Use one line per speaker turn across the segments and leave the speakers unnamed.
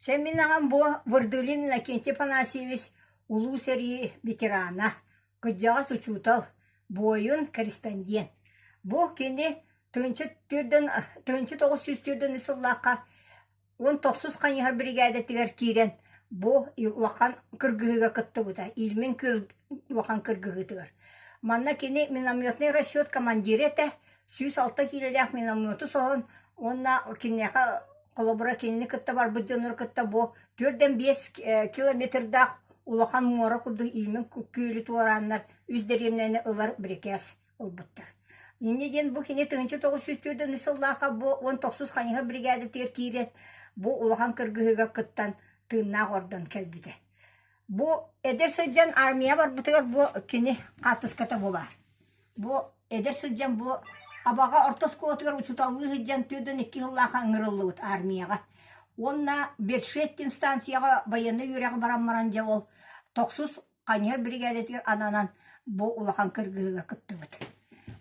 Чэ мин аҕам бу Вырдылин Иннокентий Афанасьевич Улуу сэрии ветерана, кырдьаҕас учуутал, буойун, кэриспэндиэн. Бу кини 1943 сыллаахха 19 хайыһар биригээдэтигэр киирэн бу улахан кыргыһыыга кыттыбыта, Ильмень күөл улахан кыргыһыытыгар. Манна кини минометный расчет командира этэ, 106 киилэлээх миномету соһон уонна киниэхэ холобура кинини кытта барбыт дьоннору кытта бу 4-5 километрдаах улахан муора курдук Ильмень күөлү туорааннар үс дэриэбинэни ылар бирикээс ылбыттар. Инньэ диэн бу кини 1943 сыллаахха бу 19 хайыһар бригадатыгар киирэн бу улахан кыргыһыыга кыттан тыыннаах ордон кэлбитэ. Бу эдэр сылдьан армия барбытыгар бу кини хаартыската бу баар. Бу эдэр сылдьан бу Абаҕа орто оскуолатыгар учууталлыы сылдьан 42 сыллаахха ыҥырыллыбыт армияҕа. Уонна Бершеттин станцияҕа байыаннай үөрэҕи баран баран дьэ ол тохсус хайыһар биригээдэтигэр ананан бу улахан кыргыһыыга кыттыбыт.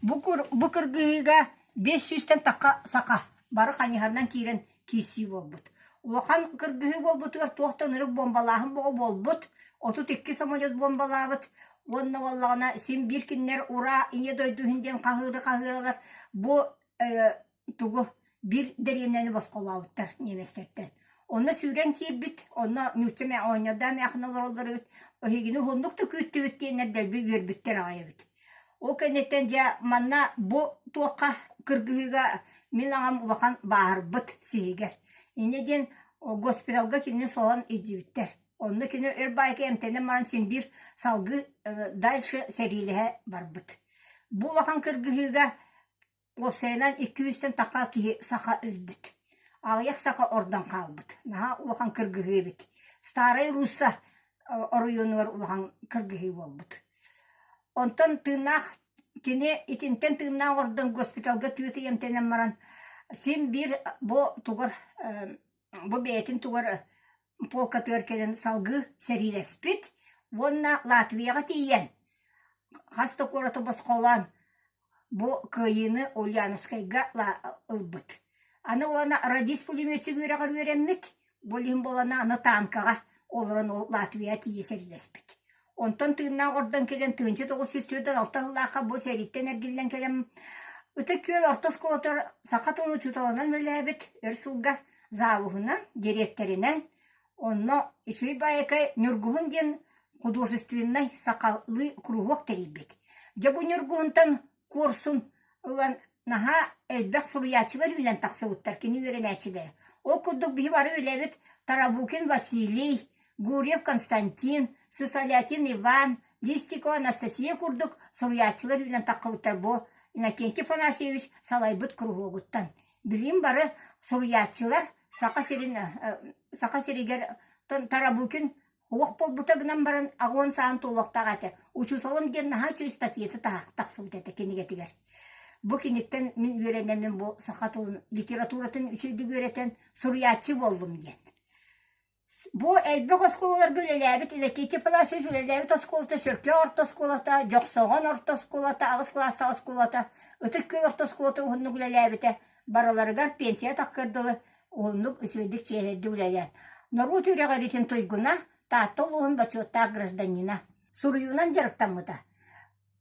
Бу, бу кыргыһыыга 500-тэн тахха саха бары хайыһарынан киирэн киирсии буолбут. Улахан кыргыһыы буолбутугар туох да ынырык буомбалааһын боҕо буолбут, 32 самолет буомбалаабыт уонна буоллаҕына син биир кинилэр ураа ийэ дойду иһин диэн хаһыыры хаһыыралар бу тугу биир дэриэбинэни босхолообуттар немецтэртэн. Онно сүүрэн киирбит, онно нуучча оонньордоох эмээхин олороллор эбит, эһигини уһуннук да күүттүбүт диэннэр дэлби үөрбүттэр аҕай эбит. Ол кэнниттэн дьэ манна бу туохха кыргыһыыга мин аҕам улахан бааһырбыт сиһигэр. Инньэ диэн госпиталга кинини соһон илдьибиттэр. Онно кини өр баайка эмтэнэн баран син биир салгыы дальше сэриилэһэ барбыт. Бу улахан кыргыһыыга Уопсайынан икки үстэн таха киһи саха өлбүт. Аҕыйах саха ордон хаалбыт. Наһаа улахан кыргыһыы эбит. Старай Русса оройуонугар улахан кыргыһыы буолбут. Онтон тыыннаах кини итинтэн тыыннаах ордон госпиталга түөрт ый эмтэнэн баран син биир бу тугар бу бэйэтин тугар полкатыгар кэлэн салгыы сэриилэспит уонна Латвияҕа тиийэн хас да куораты босхолоон Бу кыайыыны Ульяновскайга ылбыт. Аны уонна радист пулеметчик үөрэҕэр үөрэммит, бу иһин буолана аны танкаҕа олорон ол Латвия тиийэ сэриилэспит. Онтон тыыннаах ордон кэлэн 1946 сыллаахха бу сэрииттэн эргиллэн кэлэн Ытык Күөл орто оскуолатыгар саха тылын учууталынан үлэлээбит өр сылга завуһунан, дириэктэринэн, онно үчүгэй баайыкай Ньургуһун диэн художественнай сахалыы куруһуок тэрийбит. Дьэ бу Ньургуһунтан куорсун ылан наһаа элбэх суруйааччылар үүнэн тахсыбыттар кини үөрэнээччилэрэ. Ол курдук биһи бары үлэбит Тарабукин Василий, Гурьев Константин, Сысолятин Иван, Листикова Анастасия курдук суруйааччылар үүнэн таххыбыттар бу Иннокентий Афанасьевич салайбыт куруһуогуттан. Билигин бары суруйааччылар Саха сирин Саха сиригэр Тарабукин Уох буолбута гынан баран, аҕыан саан туолуохтаах этэ. Учууталым диэн наһаа үчүгэй ыстатыйата тахсыбыт этэ кинигэтигэр. Бу киниттэн мин үөрэнэммин бу саха тылын литературатын үчүгэйдик үөрэтэн суруйааччы буоллум диэн. Бу элбэх оскуолаларга үлэлээбит Иннокентий Афанасьевич үлэлээбит оскуолата Сөркөө орто оскуолата, Дьохсоҕон орто оскуолата, аҕыс кылаастаах оскуолата, Ытык Күөл орто оскуолата уһуннук үлэлээбитэ. Барыларыгар пенсия тахсыар дылы уһуннук үчүгэйдик чиэһинэйдик үлэлээн норуот үөрэҕириитин туйгуна, Таатта улууһун бочуоттаах гражданина. Суруйуунан дьарыктаммыта.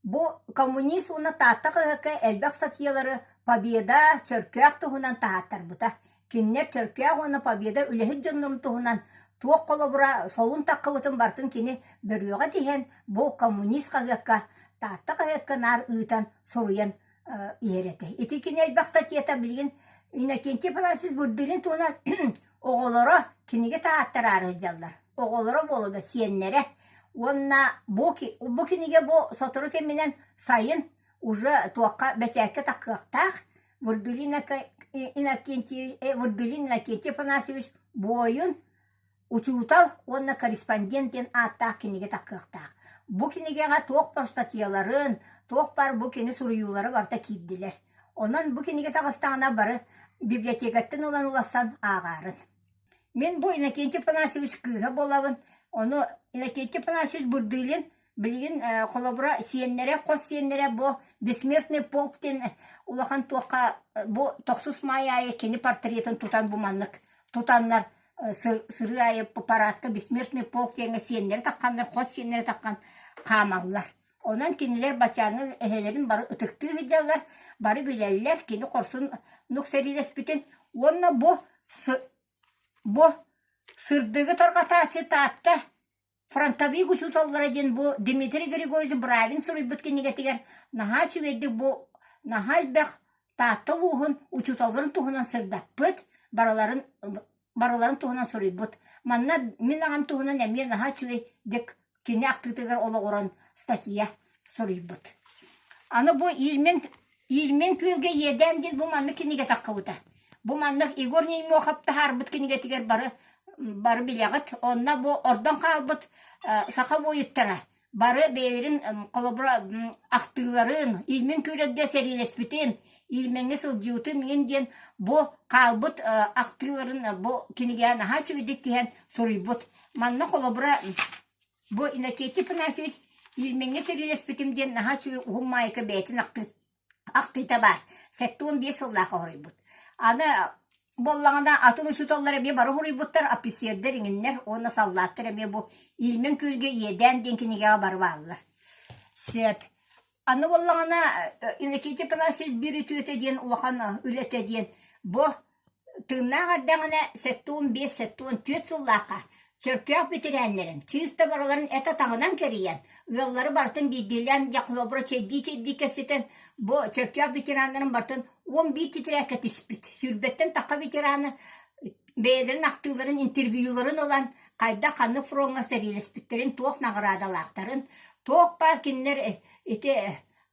Бу коммунист уонна Таатта хаһыакка элбэх статьялары Победа, Чөркөөх туһунан таһааттарбыта. Кинилэр Чөркөөх уонна Победа үлэһит дьоннорун туһунан туох холобура солун таххыбытын барытын кини бөрүөҕэ тиһэн бу коммунист хаһыакка Таатта хаһыакка наар ыытан суруйан иһэр этэ. Ити кини элбэх статьята билигин Иннокентий Афанасьевич Бурдилин туһунан оҕолоро кинигэ таһааттараары сылдьаллар. Оҕолоро буола да сиэннэрэ. Уонна бу, бу кинигэ бу сотору кэминэн сайын уже туохха бэчээккэ таххыахтаах Бурдилин Иннокентий, Бурдилин Иннокентий Афанасьевич буойун Учуутал уонна корреспондент диэн ааттаах кинигэ таххыахтаах. Бу кинигэҕэ туох баар ыстатыйаларын, туох баар бу кини суруйуулара барыта киирдилэр. Онон бу кинигэ таҕыстаҕына бары библиотекаттан ылан уларсан ааҕаарын. Мин бу Иннокентий Афанасьевич кыыһа буолабын. Ону Иннокентий Афанасьевич Бурдылин билигин холобура сиэннэрэ, хос сиэннэрэ бу Бессмертный полк диэн улахан туохха бу тохсус маай аайы кини портретын тутан бу маннык тутаннар. сырыы аайы парадка Бессмертный полк диэҥҥэ сиэннэри тахханнар, хос сиэннэри таххан хаамаллар. Онон кинилэр баччааҥҥы эһэлэрин бары ытыктыы сылдьаллар, бары билэллэр кини хорсуннук сэриилэспитин уонна бу бу сырдыгы тарҕатааччы Таатта Фронтовик учууталлара диэн бу Дмитрий Григорьевич Бравин суруйбут кинигэтигэр наһаа үчүгэйдик бу наһаа элбэх Таатта улууһун учууталларын туһунан сырдаппыт, барыларын барыларын туһунан суруйбут. Манна мин аҕам туһунан эмиэ наһаа үчүгэйдик кини ахтыытыгар олоҕуран статья суруйбут. Аны бу Ильмень Ильмень күөлгэ иэдээн диэн бу маннык кинигэ таххыбыта. Бу маннык Егор Неймохов таһаарбыт кинигэтигэр бары бары билэҕит. Онно бу ордон хаалбыт саха буойуттара бары бэйэлэрин холобура ахтыыларын Ильмень күөлэргэ сэриилэспитим, Ильмеҥҥэ сылдьыбытым иҥин диэн бу хаалбыт ахтыыларын бу кинигэҕэ наһаа үчүгэйдик тиһэн суруйбут. Манна холобура бу Иннокентий Афанасьевич Ильмеҥҥэ сэриилэспитим диэн наһаа үчүгэй уһун маайка бэйэтин ахтыы ахтыыта баар. 75 сыллаах хоһуруйбут. Аны буоллаҕына атын учууталлар эмиэ бары хоруйбуттар, офицердэр иҥиннэр уонна саллааттар эмиэ бу Ильмень күөлгэ иэдээн диэн кинигэҕэ бары бааллар. Сөп. Аны буоллаҕына Иннокентий Афанасьевич биир үтүөтэ диэн улахан үлэтэ диэн бу Тыыннаах эрдэҕинэ 75-74 сыллаахха Чөркөөх бэтэрээннэрин, чыыс да барыларын эт атаҕынан кэрийэн, ыаллары барытын биирдиилээн дьэ холобура чэйдии-чэйдии кэпсэтэн, бу Чөркөөх ветераннарын барытын 11 титирээккэ тиспит. Сүүрбэттэн тахха ветераны бэйэлэрин ахтыыларын, интервьюларын ылан, хайдах ханнык фроҥҥа сэриилэспиттэрин, туох наҕараадалаахтарын, туох баар кинилэр ити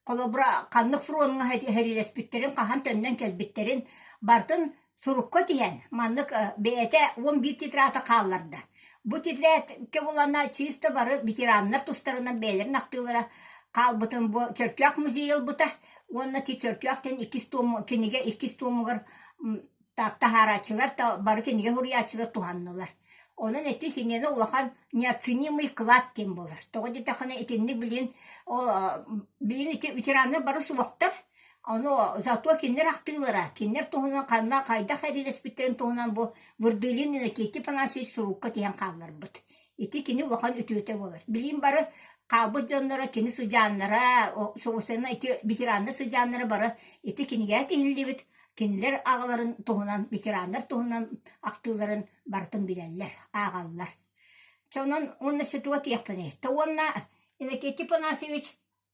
Холобура, ханнык фроҥҥа сэриилэспиттэрин, хаһан төннөн кэлбиттэрин барытын сурукка тиһэн, маннык бэйэтэ 11 тетрада хаалларда. Бу тетрадка булана чисто бары ветераннар тустарынан бэйэлэрин ахтыылара хаалбытын бу Чөркөөх музей ылбыта уонна ти Чөркөөхтөн иккис туому кинигэ иккис туомугар таһаарааччылар бары кинигэ суруйааччылар туһаннылар. Онон ити киниэни улахан неоценимый клад диэн буолар. Тоҕо диэтэххинэ итинник билигин ол билигин ити ветераннар бары суохтар. Ону зато кинилэр ахтыылара, кинилэр туһунан ханна хайдах эриилэспиттэрин туһунан бу Вырдылин Иннокентий Афанасьевич сурукка тиһэн хаалларбыт. Ити кини улахан үтүөтэ буолар. Билигин бары хаалбыт дьонноро, кини сыдьааннара, соҕусена ити ветераннар сыдьааннара бары ити кинигэҕэ тиһиллибит Кинилэр аҕаларын туһунан, ветераннар туһунан ахтыыларын барытын билэллэр, ааҕаллар. Чэ, онон уонна ситуа тиэхпиний. То уонна Иннокентий Панасьевич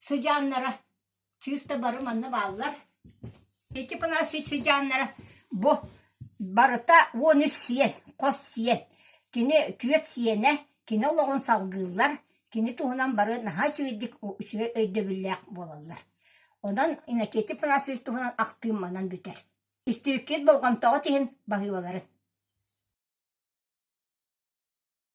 сыдьааннара чыыста бары манна бааллар. Иннокентий Панасьевич сыдьааннара бу барыта 13 сиэн, хос сиэн. Кини түөрт сиэнэ, кини олоҕун салгыыллар, кини туһунан бары наһаа үчүгэйдик үчүгэй өйдөбүллээх буолаллар. Онон Иннокентий Панасович туһунан ахтыым манан бүтэр. Истибиккит болҕомтоҕут иһин баһыыбаларын.